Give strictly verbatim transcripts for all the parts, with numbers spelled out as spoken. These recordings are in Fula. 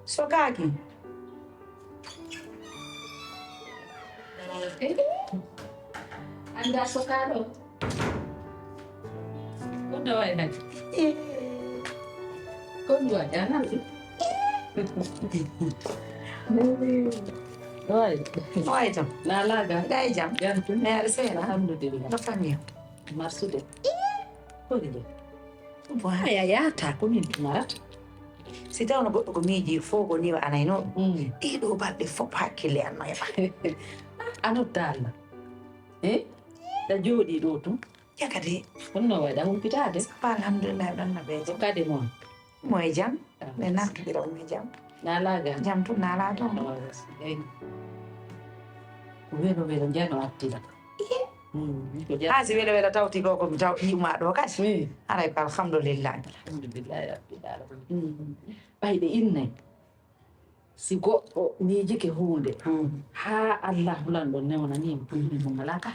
Sokaaki. Anda sokaaɗo. Ko ɗo wayi hadi? Ko ɗo wayi anan? Wayi. Wayi to. Na laaga. Gay jam. Jam tun. Meere seera. Alhamdulillah. No famille? Marsude. Ko ɗi de? Bon, haya yaata ko min tunarata. Si tawno goɗɗo ko miiji fof ko niwa anayno ɗum. Mm. Ɗiɗo balɗe fof hakkille an no e ma. A noddalla. Eh? Da jooɗi ɗo tun. Jakate. Honno waɗa humpitaade? Sapa alhamdulillah ɗon na ɓe jam. Kade mon? Mo e jam. Ah. Ɓe naftu ɓira mo e jam. Na laaga? Jam tun na laaga. Ah, eyi. Ko welo welo njano attira. Haa si welo welo tawti ko ko mi taw iwma ɗo kadi. Haray ko alhamdulillahi. Alhamdulillahi rabbil alamin. Ɓayde innay, si goɗɗo miijike huunde, haa Allahu lanɗo newnaniima, ɗum alaa ka.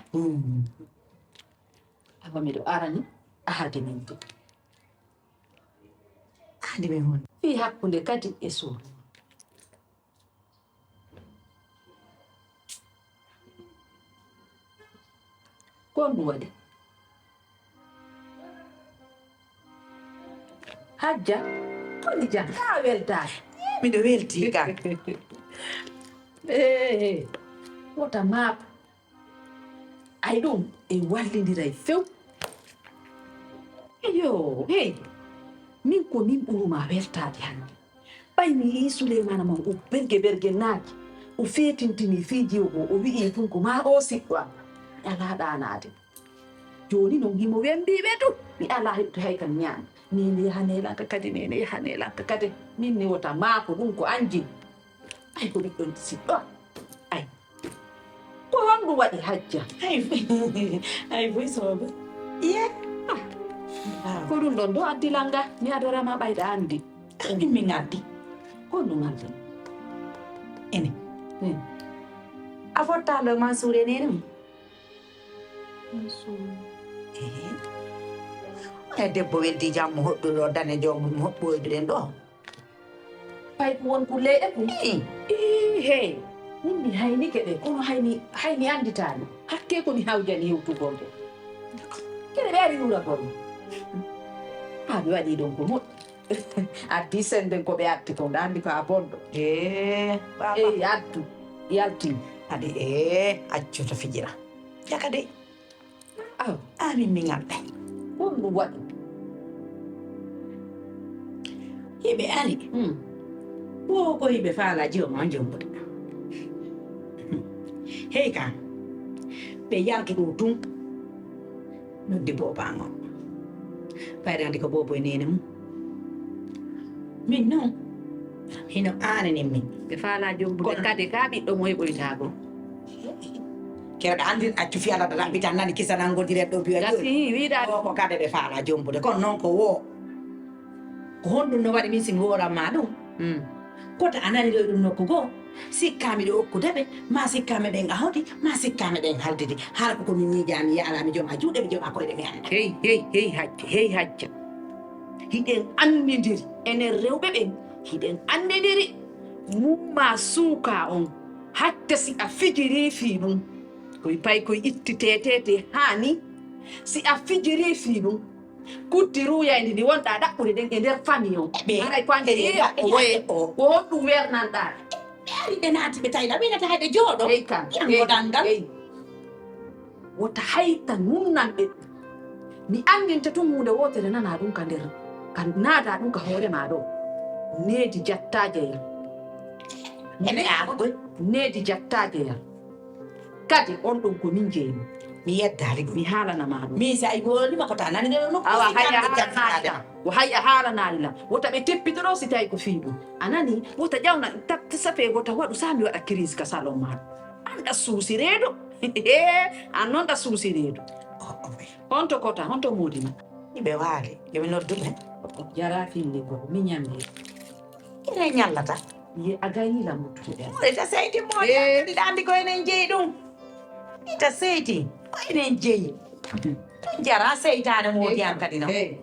Awa miɗo arani a hade min de. A hade min hunde. Fii hakkunde kadi e suudu. Ko honɗum waɗi? Hajja, koni jam, kaa weltaaki? Miɗo weltii kan. Ee, wota maako. Ay ɗum, en wallindiray few. Eyo, hey, min ko min ɓuruma weltaade hannde. Ɓay mi yii Suleymaana mon o berge berge naaki, o feetintini fii jiwo goo, o wi'i tun ko maa o siɗɗo am. Mi alaa ɗaanaade. Jooni non himo wembii ɓe du. Mi alaa heɓde hay kan ñaami. Neene yaha neelanka kadi, neene yaha neelanka kadi. Min ni wota maako ɗum ko anjin. Ay ko ɓiɗɗo siɗɗo. Ay. Ko honɗum waɗi Hajja? Ay, ay boy soobe. Iye. Ah. Ko ɗum ɗon ɗo addi langa, mi adorama ɓayɗa andi. Min min addi. Ko ɗum addi? Ene. Hmm. A fottaɗo Mansuur e nene mum? Mansuur. Ehe. E debbo weldi jam mo hoɗɗuɗo dane joom mum hoɗɓoyduɗen ɗo. Pay ko won kulle e ɗe kun. Ii. Ii, hey. Min mi haynike ɓe, kono hay mi, hay mi annditaani. Hakke ko mi hawjani hewtugol ɓe. Kene ɓe ari yuragol. Haa mi waɗi ɗon ko moƴƴi. Addi senden ko ɓe addi ko, nda anndi ko a bonɗo. Ee, baba. Eyi, addu, yaltin. Adi, ee, accu to fijira. Jaka dey. Aw, amin min alɗa. Honɗum waɗi? Hiɓe ari. Hmm. Wo ko hiɓe faala jiwo ma jombude. Hey kan, ɓe yaltu ɗo tun. Noddi booba an on. Ɓayde andi ko boobo e nene mum. Min non, hino aanani min. Ɓe faala jombude. Kono kadi ka ɓiɗɗo mo heɓoytaako. Keɗoɗa anndi accu fii Allah ɗaɗa mbitan nani kisa nan gondiren ɗo biwa. Gasi, jooni. Wiɗa. O ko kade ɓe faala jombude. Kono non ko wo. Ko honɗum no waɗi min si mi wooran ma ɗum? Mm. Kota a nani ɗo e ɗum nokku goo. Sikka miɗo okkude ɓe, ma sikka meɗen ahodi, ma sikka meɗen haldidi. Hara ko ko min miijaa mi yaala mi jom a juuɗe, mi jom a koyɗe mi annda. Hey, hey, hey hajja, hey hajja. Hiɗen anndindiri, enen rewɓe ɓen, hiɗen anndindiri. Mumma suuka on, hatta si a fijirii fii ɗum, koy pay koy itti teetete haani. Si a fijirii fii ɗum, kuddi ruuyayndi ndi wonɗaa ɗaɓɓude ɗen e nder famille on. Ɓe, haray ko anndi ɓe, ee, ɓe, o woye, ɓe, o. Ko honɗum wernanɗaa? Ɓe ari ɓe naati ɓe tayla, ɓe nata hayɓe jooɗo. Hey kan, yan hey, godal ngal. Hey. Wota hayta nunnan ɓe. Mi anndinte tun huunde wootere nanaa ɗum ka nder, ka naadaa ɗum ka hoore maa ɗoo. Needi jattaa jeyal. Ene aawa koy. Needi jattaa jeyal. Kadi on ɗon ko min jeymi. Mi yeddaali ɗum. Mi haalana maa ɗum. Min si a woni ma ko ta nani ɗo no. Awa hay a haalanaali lam. Wo hay a haalanaali lam. Wota ɓe teppito ɗo si tawi ko fii ɗum. A nani? Wota jawna ta-, ta-, safe wota waɗu sa mi waɗa crise ka salon maa. An ɗa suusi reedu. An non ɗa suusi reedu. Oh, oh, eh. Honto kota, honto moodi ma? Iɓe waali. Yo mi noddu ɓe. Jara finde ko mi ñamde. Ine ñallata. Ye a gayni lam muttude. Moore ta seydi moƴƴa. Eh. Ɗiɗa andi ko enen jeyi ɗum. Ita seydi. Ko enen jeyi. Ɗum jara seytaane moodi an kadi no. Eh.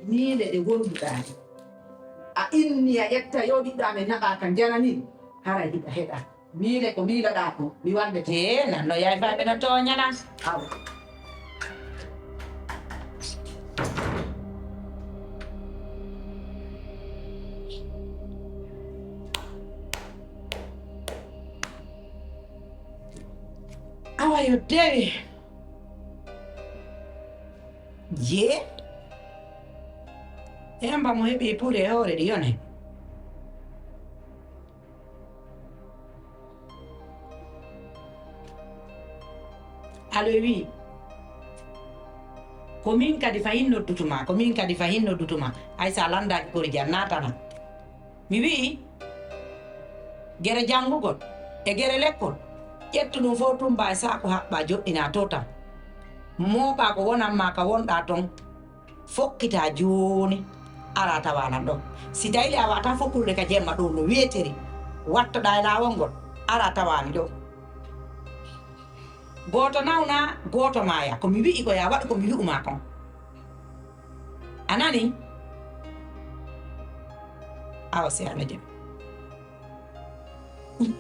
Nii nde ɗe wonduɗaa. A inni a ƴetta yo ɓiɗɗo amen naɓa ka njanani. Haray hiɗa heɗa. Miile ko miiloɗaa ko mi wallete. Ee, nan no yaay faa miɗo tooñana. Awa. Awa yo dewe. Jee. Yamba mo heɓi puure e hoore ɗi yone. Alo wi, ko min kadi fahin noddutuma, ko min kadi fahin noddutuma. Ay sa landaaki kori jan naatana. Mi wi'i, gere janngugol e gere lekkol, ƴettu ɗum fof tumba e saaku haɓɓa joɗɗina to tan. Mooɓa ko wonan ma ka wonɗa ton. Fokkita jooni, ara tawa lan ɗo. Si tawi a wata fokkude ka jemma ɗo no weetiri, wattoɗa e laawol ngol, ara tawa mi ɗo. Gooto nawna, gooto maaya. Ko mi wi'i ko ya waɗu ko mi wi'uma kon. A nani? Awa si Alla jaɓi.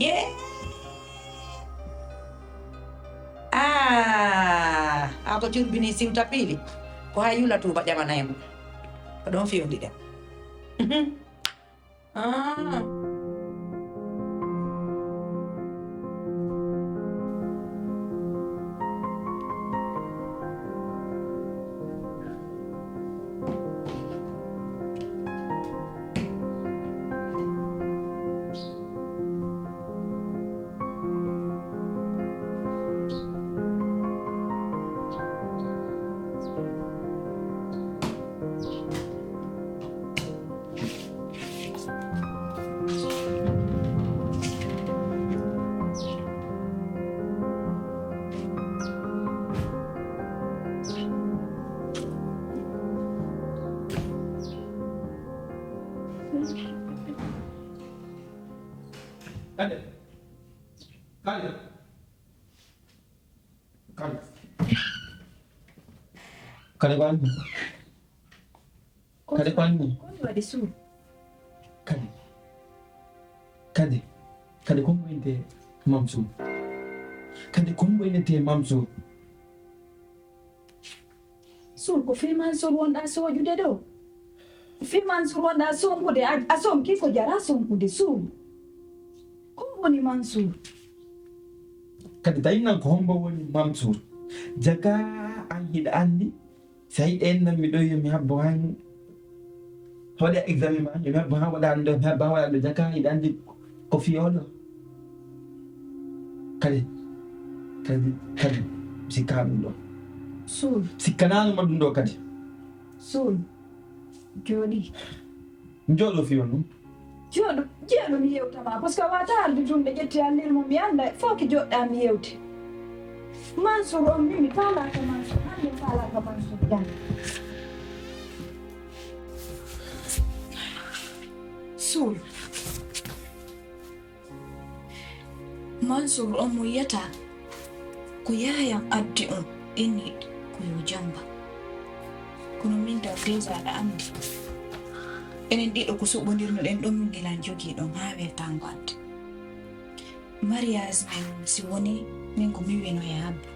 Yee! Ah, a ko curbini siwta piili. Ko hay yula tuuba ƴamanay mo. Ko ɗon fewndi ɗen. Mhm. Ah. Kade. Kade. Kade. Kade ko anndi? Kade ko anndi? Ko mi waɗi suur. Kade. Kade. Kade ko mo innetee Mansuur? Kade ko mo innetee Mansuur? Suur, ko fii Mansuur wonɗaa soojude ɗo? Ko fii Mansuur wonɗaa sonkude? A, a sonki ko jaraa sonkude, Suur. Ko woni Mansuur? Kadi tawi nan ko hombo woni Mansuur? Jaka an hiɗa anndi? Si a yiɗi en nan mi ɗo yo mi habbo han. Waɗa examen ma, yo mi habbo han waɗa ɗo, mi habbo han waɗa ɗo jaka, hiɗa anndi ko fii oɗo. Kadi, kadi, kadi, sikka ɗum ɗo. Suul. Sikkanaano ma ɗum ɗo kadi. Suul. Jooɗi. Jooɗo fii on ɗum. Jooɗo, jooɗo mi yewta ma, parce que a wata arde ɗum ɗe ƴetti anndiri mo mi annda, fof ki joɗɗa mi yewte. Mansour on mi, mi faalaka Mansour, hannde mi faalaka Mansour jannde. Suul. Mansour on mo yiyata ko yaayam addi on, inni ko yo jamba. Kono min taw déjà aɗa anndi. Enen ɗiɗo ko suɓondirnoɗen ɗon min gila jogii ɗon haa weetango adde. Mariage men si woni min ko mi winoya abba.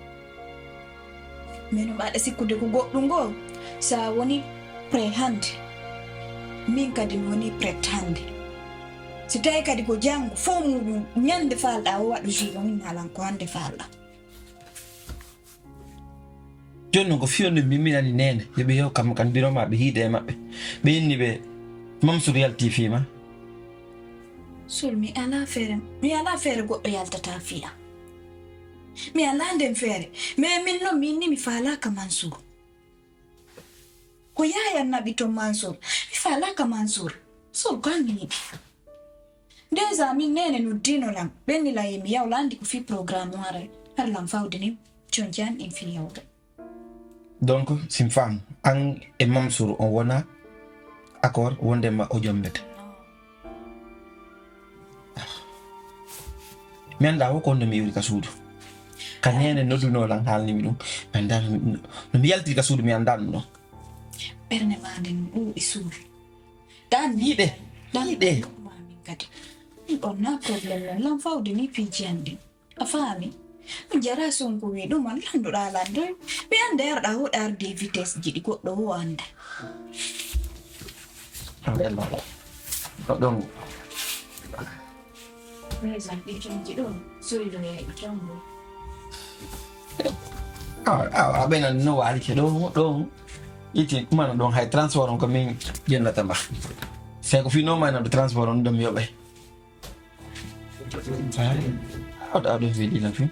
Min no mbaɗa sikkude ko goɗɗum ngo, so a woni prêt hannde, min kadi mi woni prête hannde. Si tawi kadi ko janngo fof muɗum, ñande faalɗa o waɗu jour o, min haalan ko hannde faalɗa. Jooni noon ko fiyonde min, min ani neene, yo ɓe yew kamɓe kan mbiro ma ɓe hiide e maɓɓe. Ɓe inni ɓe Mansour yalti fii ma. Sul, mi alaa feere, mi alaa feere goɗɗo yaltata fii am. Mi alaa nden feere. Mais min noon mi inni mi faalaaka Mansour. Ko yaayan naɓi toon Mansour. Mi faalaaka Mansour. Sul, ko an mi yiɗi. Déjà min neene noddiino lan, ɓenni lan e mi yaw, lan anndi ko fii programme o haray. Har lan fawde ni, conci an en fii yawde. Donc, si mi faamu, an e Mansour on wona accord wonde ma o jombete. Mi anndaa wo ko honno mi iwri ka suudu. Ka neene noddunoo lan haalni mi ɗum. Mi anndaa no mi yaltiri ka suudu, mi anndaa ɗum ɗon. Ɓernde maa nden no ɗuuɗi suudu. Ɗan yiɗe. Ɗan ɗiɗe. Ɗum ɗon na problème non lan fawde ni piiji an ɗin. A faami? Mi jara sonko wi ɗum an landuɗa landoy. Mi anda yarɗa hoɗa arde vitesse ji ɗi goɗɗo o anda. Ɗon. Ɗi conji ɗo soydoya e congo. Awa awa aɓena no waalike ɗo ɗo. Iti mana ɗon hay transport on ko min jennata mba. Seko fi no mana ɗo transport on ɗum yoɓe. Aɗa aɗa fi ɗinan fi.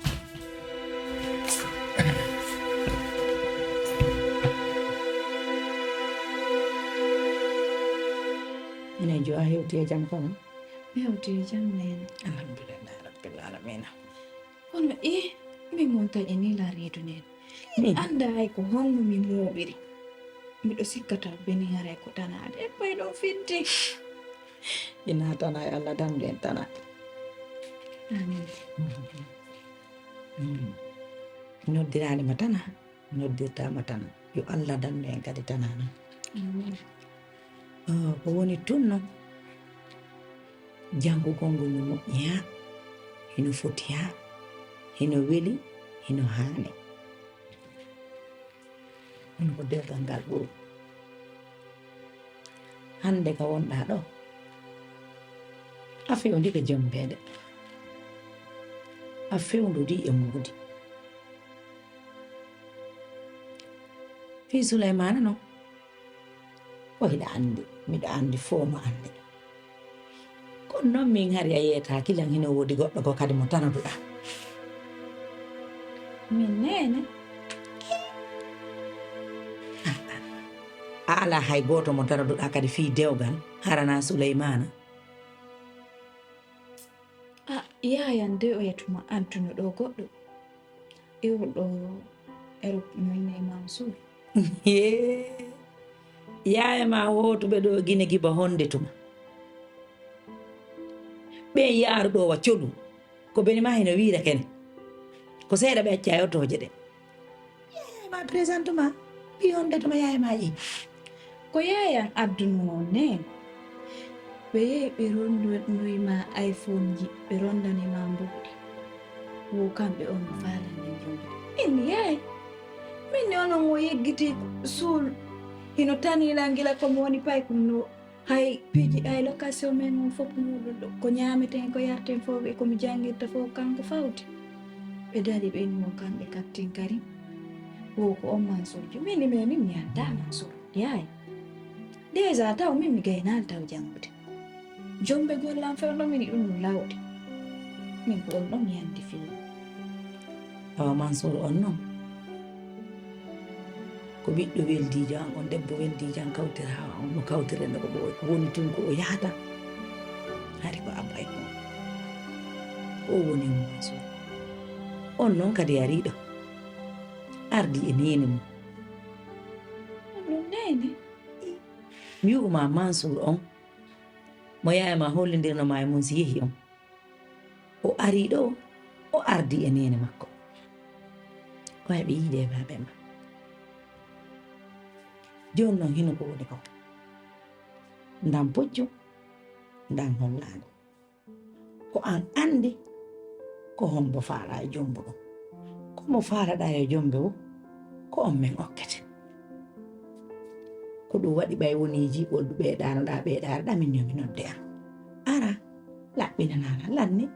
Ina jo a hewti e jam kama. Hewti e jam nene. Alhamdulillah rabbil alamina. Kono e min mon taƴi ni lariidu nen. Mi annda hay ko honno mi mooɓiri. Miɗo sikka taw beni haray ko tanaade e payɗo fiddi. Ina tana e Allah damde en tana. Amin. Noddiraani ma tana. Noddirtaama tan, yo Allah dandu en kadi tanana. Ko woni tun non, janngugol ngol no moƴƴi haa, hino foti haa, hino weli, hino haani. Kono ko dewgal ngal ɓuri. Hannde ka wonɗaa ɗo, a fewndike jombeede, a fewndodi e muudi. Fii Suleymaana non, ko hiɗa anndi, miɗa anndi fof no anndi. Kono non min hari a yeetaaki lan hino woodi goɗɗo ko kadi mo tanoduɗaa. Min neene? A alaa hay gooto mo tanoduɗaa kadi fii dewgal, haranaa Suleymaana? A yaayan de o yetuma antuno ɗo goɗɗo iwɗo Europe noyne e Mansour. Yee, yaaya ma wootuɓe ɗo Gine Giba honde tuma. Ɓen yaaruɗo wa colu ko beni ma hino wiira kene. Ko seeɗa ɓe acca e otooje ɗe. Yaaya ma présente ma ɓi honde tuma yaaya ma ƴi. Ko yaayan addunoo neen, ɓe yehi ɓe rondonoyi ma iPhone ji, ɓe rondani ma mbuuɗi. Wo kamɓe on no faalani jomɓe. Min yaay, min ni onon o yeggiti suul, hino tanilan gila ko mi woni pay kun no hay piiji ay location men on fof muɗum ɗo. Ko ñaameten, ko yarten fof e ko mi janngirta fof kanko fawti. Ɓe dari ɓe no kamɓe kattin kari. Wo ko on Mansour jo. Min ni men ni mi yanta Mansour. Yaay. Déjà taw min mi gaynaali taw janngude. Jombe gollan fewndo min ɗum no lawde. Min ko on ɗon yandi fii. Awa Mansour on non. Ko ɓiɗɗo weldiijo an, on debbo weldiijo an kawtiraawo on no kawtiren ko ɓooy. Ko woni tun ko o yahata. Hari ko abbay ko. O woni on Mansour. On non kadi ariiɗo. Ardi e neene mum. Ɗum neene? Mi wi'uma Mansour on, mo yaaya ma hollindirno ma e mum si yehi on. O ari ɗo, o ardi e neene makko. Ko heɓe yiide e baabe ma. Jooni non hino ko woni ko. Ndan puccu, ndan hollaande. Ko an anndi ko hombo faalaa e jombo ɗum. Ko mo faalaɗaa yo jombe wo, ko on men okkete. Ko ɗum waɗi ɓay wonii jiiɓol ɗum ɓeyɗaanoɗaa ɓeyɗaare ɗamin yo mi nodde an. Ara, laɓɓinanaa lan lanni.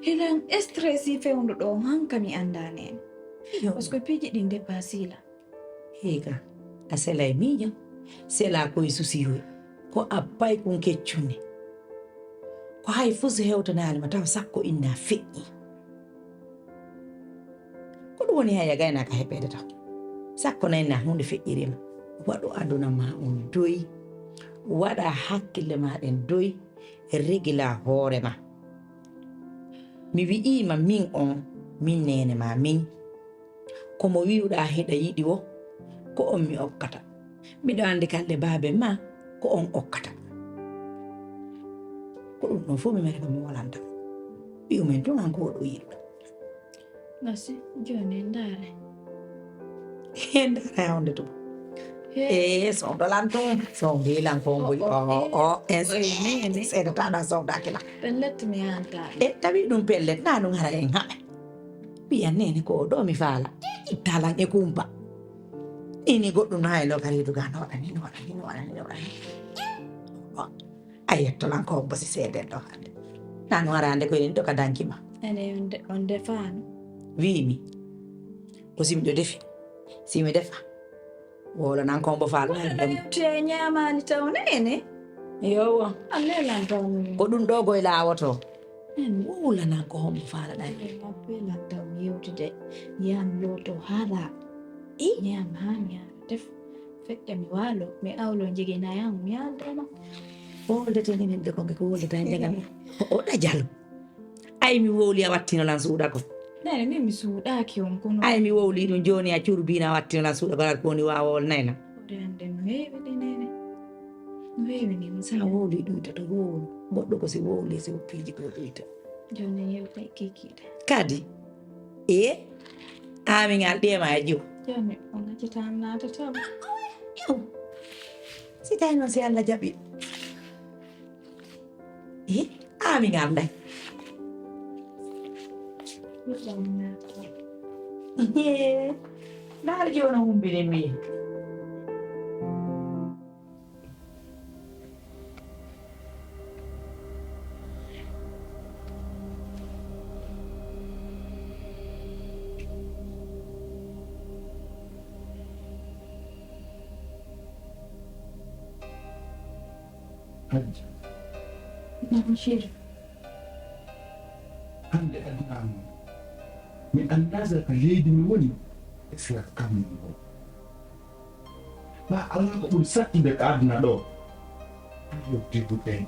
Hilan stress fewndo ɗo hanka mi anndaa neen. Parce que piiji ɗin dépassé la. Hega a selay miijo, sela koye susiyoy, ko a paykun keccunde. Ko hay fuu so hewtanaali ma taw sakko inna feƴƴi. Ko ɗum woni hay a gaynaka heɓeede taw. Sakko na inna huunde feƴƴiri ma. Waɗu aduna ma on doy. Waɗa hakkille ma ɗen doy. Regila hoore ma. Mi wi'ii ma min on, min neene ma min. Ko mo wi'uɗaa hiɗa yiɗi wo, ko on mi okkata. Miɗo anndi kalɗe baabe ma, ko on okkata. Ko ɗum ɗon fof mi mari ko mi wolanta. Ɓiyu men tun an ko o ɗo yiɗɗo. Gasi, jooni en ndaare. En ndaare hawnde tuma. Ee, sowdolan tun. Sowdilan ko mbuy. O, o, o, o, es-, o, e, nene. Seedata ɗa sowdaki la. Pellet mi yanta. E, tawi ɗum pellet, na ɗum hara en haɓe. Mbiyan nene ko ɗo mi faala. E, ittalan e kumpa. Ini goɗɗum no haylo kadi duga no waɗani, no waɗani, no waɗani, no waɗani. A yettolan ko bosi seeden ɗo hannde. Nanu hara hannde ko enen ɗo ka danki ma. Ene on de-, on defaano. Wiimi. Ko si miɗo defi. Si mi defa. Wowlanan ko mbo faala. Te ñaamaani taw ne ene. Yowo. Alle lan taw ne. Ko ɗum ɗo goy laawoto. En wowlanan ko hombo faalaɗa. Alle lan pe lan taw yewtude. Yan loto hala. I? Ñaam haa ñaam. Def. Feƴƴa mi waalo, mi awlo jiginayan, mi aldema. Woldete minen de ko nge ko woldata e njagan. O, o ɗa jalo. Ay mi wowli a wattino lan suuɗa ko. Nene, min mi suuɗaki on kono. Ay mi wowli ɗum jooni a curbina a wattino lan suuɗa ko aɗa ko woni waawol nena. Ore ande no heewi de nene. No heewi ni mi A wowli ɗuyta to wowlu. Goɗɗo ko si wowli si woppiiji ko ɗuyta. Jooni yewta e kikiɗe. Kadi. E? Amin alɗema e jo. Jooni on accata am naata taw. Ew. Si tawi noon si Allah jaɓi. E? Amin alɗay. Ehe. Ndaar jooni humbini mi. Hajja. Naam, Chérif. Hannde aduna am, mi anndaa so ka leydi mi woni, est-ce que ka kammu mi woni? Ba alaa ko ɓuri sattude ka aduna ɗo. Ayo, debbo ɓen.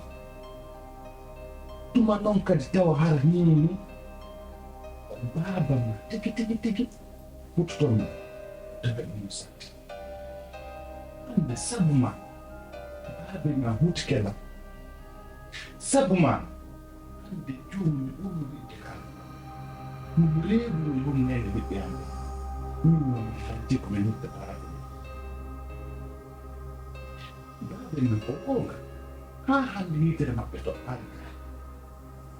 Tuma noon kadi tawa hara nii ni, ko baaba ma tigi, tigi, tigi, hutoto mi, tawa ɗum satti. Hannde sabu ma, baabe ma huti kela. Sabu ma, hannde jooni mi ɓurno yiɗde kala. Mo reedu no yurmeende ɓiɓɓe am ɓe. Min noon mi halti ko mi nutta baabe. Baabe men ko goonga. Haa hannde yitere maɓɓe toɓɓaani kala.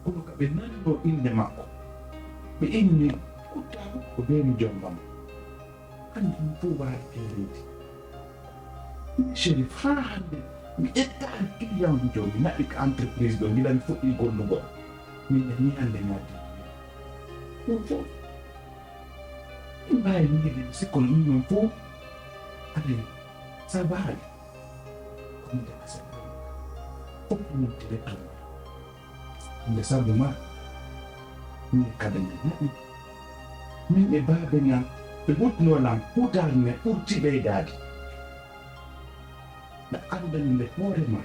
Kono ka ɓe nanno innde makko, ɓe inni kuttaagu ko bee mi jombamo. Hannde ɗum fof waɗi keeredi. Min Chérif, haa hannde mi ƴettaali client jo, mi naɓi ka entreprise ɗo, gila mi fuɗɗi gollugol. Min nani hannde ngaddi. Ɗum fof. Min mbaawi miide, mi sikko no ɗum ɗon fof. Aɗe, sabaali. Ko mi daga sabaali. Fof ɗum tere ɗum. Nde sabu ma, nde kadi mi naɓi, min e baabe ngan, ɓe ɓurtinoo lan huutaade ne ɓurti ɓeydaade. Ɗa anndani nde hoore ma,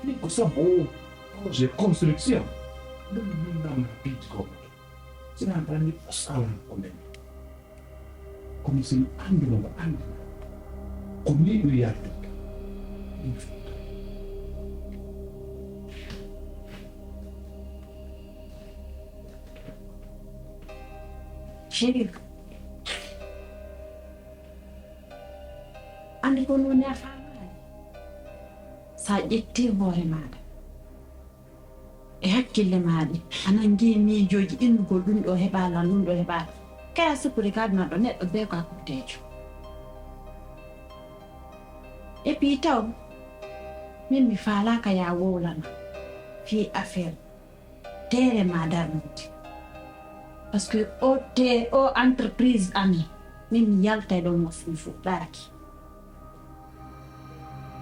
min ko sabu o projet construction, ɗum min namna piiji ko. Sinaa tan ni fos alaa ko nden. Kono so mi annduno mo anndi, ko nii ɗum yaltirta. Chérif, anndi ko noon a faamaani? So a ƴettii hoore maaɗa, e hakkille maaɗa, a nanngi miijooji innugol ɗum ɗo heɓaala, ɗum ɗo heɓaala. Kaya sikkude ka aduna ɗo neɗɗo bee ko hakkundeejo. Et puis taw, min mi faalaaka ya wowlana fii affaire teere ma darnude. Parce que o te-, o entreprise ami, min mi yaltay ɗo mo fuu fuɗɗaaki.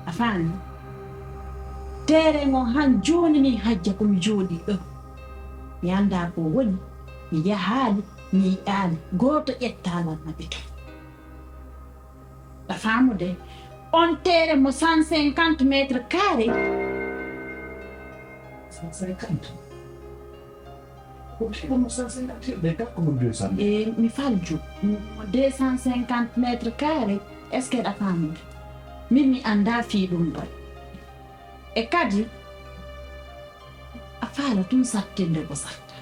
A faami? Teere ngo han jooni min hajja ko mi jooɗii ɗo. Mi anndaa ko woni, mi yahaali, mi yi'aali, gooto ƴettaa lan na ɓe ton. A faamude? On teere mo cent cinquante mètres carrés. Cent cinquante? Ko ɗiɗo mo cent cinquante, ɓe gakko mo deux cent. E mi falju mo deux cent cinquante mètres carrés, est-ce que ɗa faamude? Min mi anndaa fii ɗum ɗon. E kadi, a faala tun sattinde ko satta.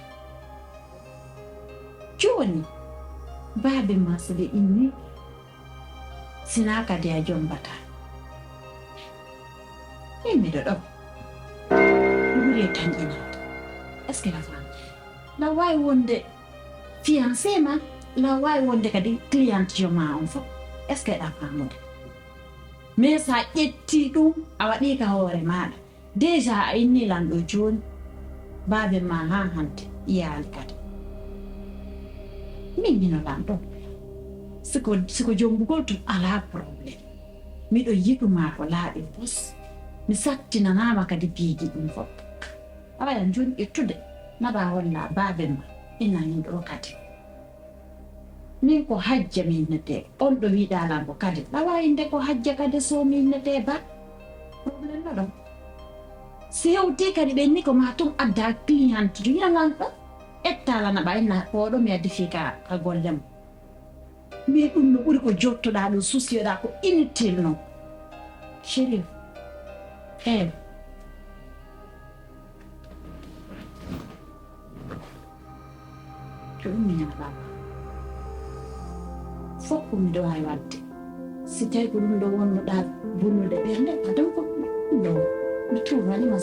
Jooni, baabe ma so ɓe inni, sinaa kadi a jombataa. Min miɗo ɗo. Mi ɓuri e tanƴinaade. Est-ce que la femme la waawi wonde fiancé ma, la waawi wonde kadi cliente yo ma on fof? Est-ce que ɗa faamude? Mais sa ƴetti ɗum, a waɗi ka hoore maɗa. Déjà a inni lan ɗo jooni, baaben ma haa hannde iyaali kadi. Min hino lan ɗo. Siko, siko jombugol tun alaa problème. Miɗo yiɗu ma ko laaɓi pos. Mi sattinanaama kadi piiji ɗum fof. A wayan jooni ƴettude, naɓa holla baaben ma, ina hino ɗo kadi. Min ko Hajja mi innetee, on ɗo wiɗa lan ko Kade. Awa innde ko Hajja Kade Sow mi innetee ba. Problème no ɗon. Si hewti kadi ɓe ni ko ma tun adda client to hina lan ɗo. Etta lan aɓa inna ko ɗo mi addi fii ka, ka golle mo. Mi ɗum no ɓuri ko jottoɗa ɗo soucioɗa ko inutile non. Chérif. Eh. Ko ɗum mi ñaaɗaa. Fof ko miɗo waawi waɗde. Si tawi ko ɗum ɗo wonnoɗaa bonnude ɓernde, donc ɗum ɗo mi tuubaani ma.